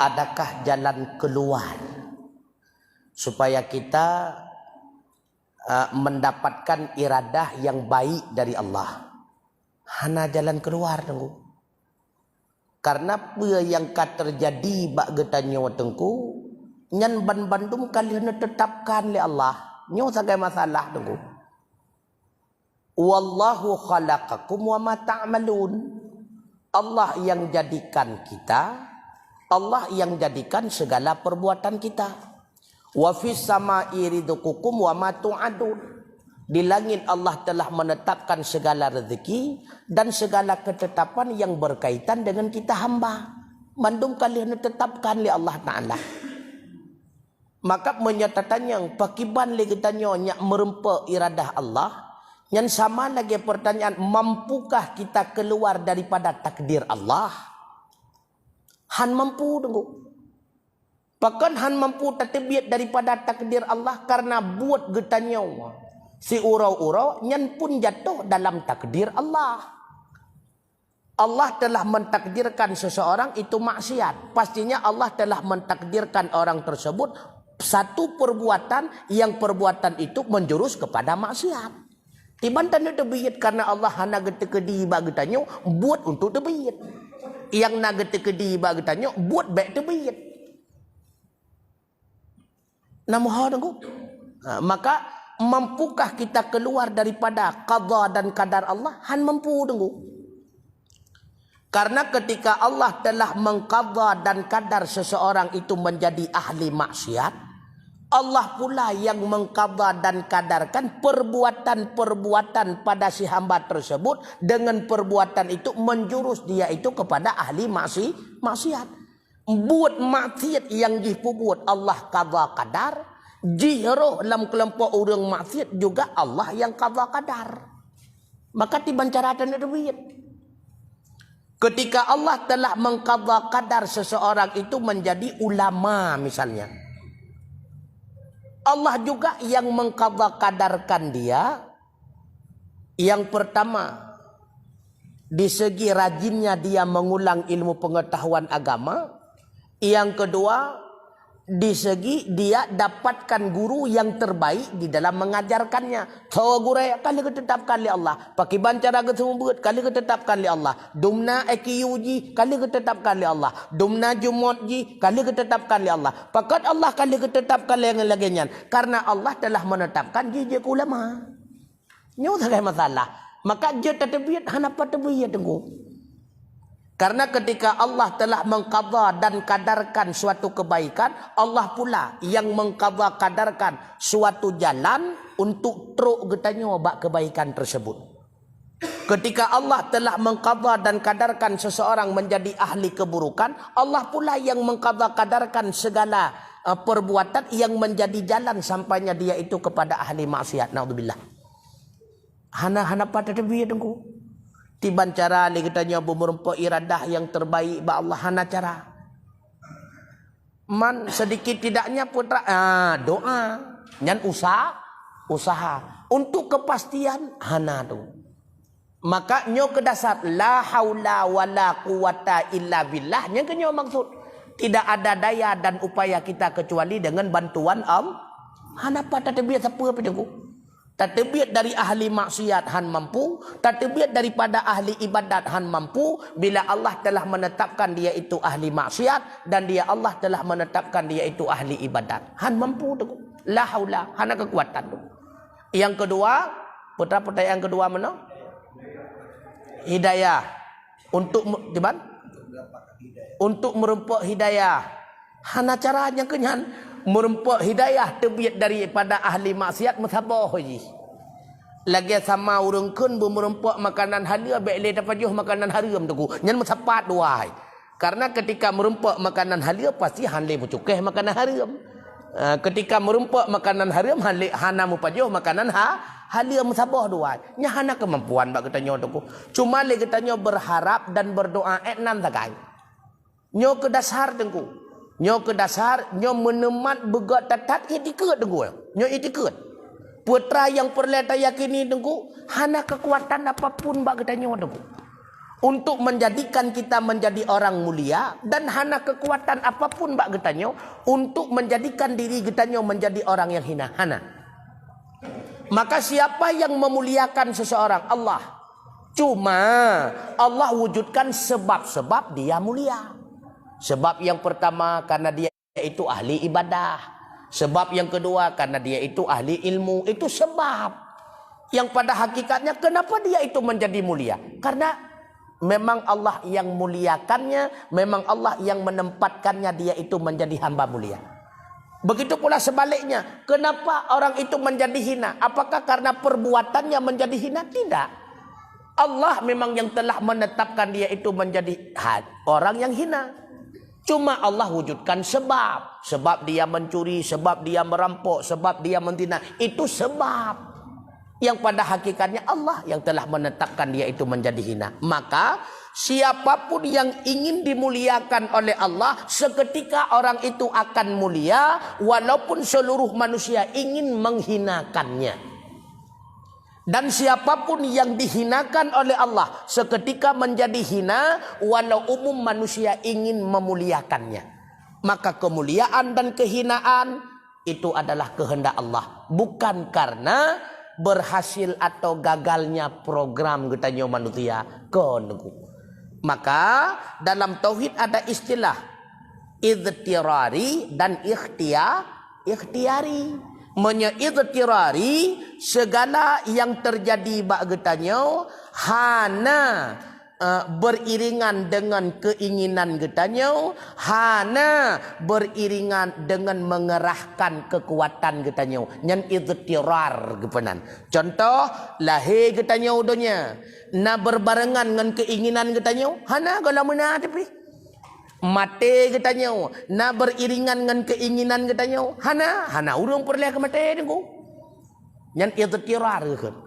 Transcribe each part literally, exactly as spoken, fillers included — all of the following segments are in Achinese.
Adakah jalan keluar supaya kita, eh, mendapatkan iradah yang baik dari Allah? Hana jalan keluar, Teungku. Karena peue nyang ka teujadi bak geutanyoe, Teungku, nyan banmandum ka lheueh neutetapkan lé Allah. Nyoe sagai masalah, Teungku. "Wallahu khalaqakum wa ma ta'malun." Allah yang jadikan kita, Allah yang jadikan segala perbuatan kita. "Wa fis sama'i rizqukum wa ma tu'adun." Di langit Allah telah menetapkan segala rezeki dan segala ketetapan yang berkaitan dengan kita hamba. Mandum ka lheueh neutetapkan lé Allah Ta'ala. Maka meunyoe tatanyong, pakriban lé geutanyoe nyak meureumpok iradah Allah, nyan sama lagée peurtanyaan, mampukah kita keluar daripada takdir Allah? Han mampu, Teungku. Pakon han mampu tateubiet daripada takdir Allah? Karena buet geutanyoe siuroe-uroe nyan pun jatoh dalam takdir Allah. Allah telah mentakdirkan seseorang itu maksiat. Pastinya Allah telah mentakdirkan orang tersebut satu perbuatan yang perbuatan itu menjurus kepada maksiat. Tiban tanyoe teubiet karena Allah hana geuteukeudi bak geutanyoe buet untuk teubiet. Nyang na geuteukeudi bak geutanyoe buet bék teubiet. Na meuho, Teungku? Ha, maka, mampukah kita keluar daripada qada dan qadar Allah? Han mampu, Teungku. Karena ketika Allah telah mengqada dan qadar seseorang itu menjadi ahli maksiat, Allah pula yang mengqada dan qadarkan perbuatan-perbuatan pada si hamba tersebut, dengan perbuatan itu menjurus dia itu kepada ahli maksi-, maksiat. Buet maksiat nyang jih peubuet Allah qada qadar, jih roh lam keulompok ureuëng maksiat juga Allah nyang qada qadar. Maka tiban cara tanyoe teubiet. Ketika Allah telah mengqada qadar seseorang itu menjadi ulama misalnya, Allah juga yang mengqada qadarkan dia. Yang pertama, di segi rajinnya dia mengulang ilmu pengetahuan agama. Yang kedua, di segi dia dapatkan guru yang terbaik di dalam mengajarkannya. Tho gurée ka lheueh geutetapkan lé Allah. Pakriban cara geuseumeubeuet ka lheueh geutetapkan lé Allah. Dumna I Q U jih ka lheueh geutetapkan lé Allah. Dumna jumôt jih ka lheueh geutetapkan lé Allah. Pakon Allah ka lheueh geutetapkan lé lagée nyan? Karena Allah telah menetapkan jih jeuet keu ulama. Nyoe sagai masalah. Maka jeuet tateubiet hana pat teubiet, Teungku. Karena ketika Allah telah mengqada dan qadarkan suatu kebaikan, Allah pula yang mengqada qadarkan suatu jalan untuk trok geutanyoe bak kebaikan tersebut. Ketika Allah telah mengqada dan qadarkan seseorang menjadi ahli keburukan, Allah pula yang mengqada qadarkan segala, eh, perbuatan yang menjadi jalan sampainya dia itu kepada ahli maksiat. Naudzubillah. Hana, hana pat tateubiet, Teungku. Tiban cara lé geutanyoe beumeureumpok iradah nyang terbaik bak Allah, hana cara. Man sedikit tidaknya putra, ah, doa. Nyan usa-, usaha. Untuk kepastian, hana tu. Maka nyoe keu dasar, la haula wala quwwata illa billah. Nyang keu nyoe maksud, tidak ada daya dan upaya kita kecuali dengan bantuan Allah. Hana pat tateubiet sapeue pih, Teungku. Tateubiet dari ahli maksiat han mampu, tateubiet daripada ahli ibadat han mampu, bila Allah telah menetapkan dia itu ahli maksiat, dan dia Allah telah menetapkan dia itu ahli ibadat. Han mampu, Teungku. La haula, hana keukuatan, Teungku. Yang kedua, putra-putra yang kedua mana? Hidayah. Untuk me-, kiban? Untuk meureumpok hidayah. Hana cara nyang keu nyan. Meureumpok hidayah teubiet daripada ahli maksiat meusaboh jih. Lagée sama ureuëng kheun beumeureumpok makanan haleue bék lé tapajoh makanan hareuem, Teungku. Nyan meusapat dua hai. Karena ketika meureumpok makanan haleue pasti han lé meucukéh makanan hareuem. Ah, ketika meureumpok makanan hareuem han lé, hana meupajoh makanan ha-, haleue meusaboh dua. Nyan hana keumampuan bak geutanyoe, Teungku. Cuma lé geutanyoe berharap dan berdoa ék nan sagai. Nyoe keu dasar, Teungku. Nyoe keu dasar, nyoe meuneumat beugét that-that itikeuet, Teungku. Nyoe itikeuet. Putra nyang peureulée tayakini, Teungku, hana keukuatan apapun bak geutanyoe, Teungku. untuk menjadikan kita menjadi orang mulia, dan hana kekuatan apapun bak geutanyoe untuk menjadikan diri geutanyoe menjadi orang yang hina. Hana. Maka siapa yang memuliakan seseorang? Allah. Cuma Allah wujudkan sebab-sebab dia mulia. Sebab yang pertama karena dia itu ahli ibadah. Sebab yang kedua karena dia itu ahli ilmu. Itu sebab. Yang pada hakikatnya kenapa dia itu menjadi mulia? Karena memang Allah yang muliakannya, memang Allah yang menempatkannya dia itu menjadi hamba mulia. Begitu pula sebaliknya, kenapa orang itu menjadi hina? Apakah karena perbuatannya menjadi hina? Tidak. Allah memang yang telah menetapkan dia itu menjadi ha-, orang yang hina. Cuma Allah wujudkan sebab. Sebab dia mencuri, sebab dia merampok, sebab dia menzina. Itu sebab. Yang pada hakikatnya Allah yang telah menetapkan dia itu menjadi hina. Maka, siapapun yang ingin dimuliakan oleh Allah, seketika orang itu akan mulia, walaupun seluruh manusia ingin menghinakannya. Dan siapapun yang dihinakan oleh Allah, seketika menjadi hina, walau umum manusia ingin memuliakannya. Maka kemuliaan dan kehinaan itu adalah kehendak Allah, bukan karena berhasil atau gagalnya program geutanyoe manusia. Kon. Maka dalam tauhid ada istilah idtirari dan ikhtia-, ikhtiari. Meunyoe idtirari, segala yang terjadi bak geutanyoe hana eh, beriringan dengan keinginan geutanyoe, hana beriringan dengan mengerahkan kekuatan geutanyoe. Nyan idtirar geupeunan. Contoh, lahé geutanyoe u donya na berbarengan ngon keinginan geutanyoe? Hana, gohlom meunan tapi. Maté geutanyoe na beriringan ngon keinginan geutanyoe? Hana, hana ureuëng peureulée keu maté, Teungku. Nyan idtirar geukheun.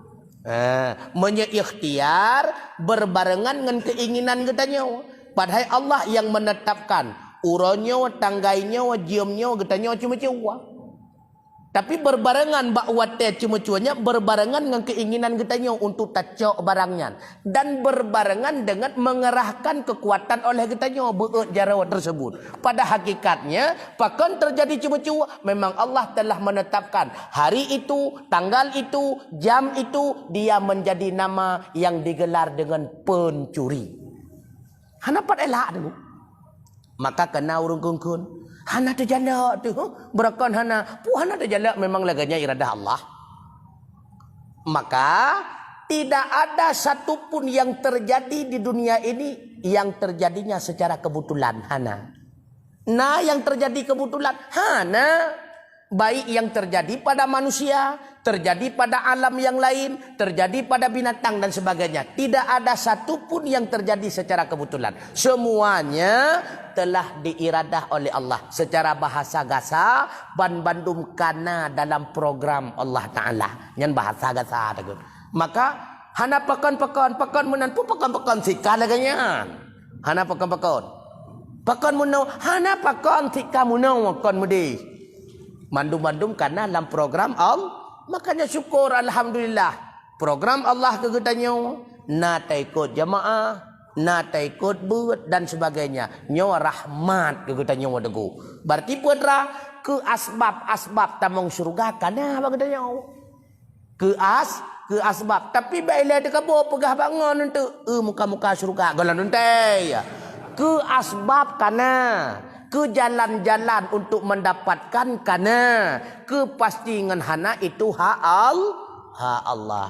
Ha, meunyoe ikhtiar berbarengan ngon keinginan geutanyoe. Padahai Allah yang menetapkan uroe nyoe, tanggai nyoe, jeuem nyoe, geutanyoe ceumeucue. Tapi berbarengan bak watée ceumeucue nyan berbarengan ngon keinginan geutanyoe untuk tacok barang nyan. Dan berbarengan dengan mengerahkan kekuatan oleh geutanyoe beuet jaroe tersebut. Pada hakikatnya, pakon terjadi ceumeucue, memang Allah telah menetapkan hari itu, tanggal itu, jam itu, dia menjadi nama yang digelar dengan pencuri. Hana pat elak dulu. Maka kena ureuëng kheun-kheun, hana teujalak teuh, huh? Beurakan hana, pu hana teujalak memang lagée nyan iradah Allah. Maka, tidak ada satu pun yang terjadi di dunia ini yang terjadinya secara kebetulan. Hana. Na yang terjadi kebetulan? Hana. Baik yang terjadi pada manusia, terjadi pada alam yang lain, terjadi pada binatang dan sebagainya. Tidak ada satu pun yang terjadi secara kebetulan. Semuanya telah diiradah oleh Allah secara bahasa gasa, ban bandum kana dalam program Allah Taala. Nyan bahasa gasa teukheun. Maka, hana pakon-pakon, pakon meunan pu pakon-pakon sika lagée nyan. Hana pakon-pakon. Pakon meunoe, hana pakon sika meunoe kon meudeh. Mandum-mandum kana lam program Allah. Makanya syukur, alhamdulillah. Program Allah keu geutanyoe, na taikot jamaah, na taikot beuet dan sebagainya. Nyoe rahmat keu geutanyoe teungku. Berarti peue teuma keu asbab-asbab tamong syeuruga kana bak geutanyoe. Keu as-, keu asbab. Tapi bak ilée teukaboe peugah bak ngon eunteuk, "Eh, muka-muka syeuruga gohlom teuntée." Keu asbab kana, keu jalan-jalan untuk mendapatkan kana, keu pasti ngon hana itu hak Al-, hak Allah.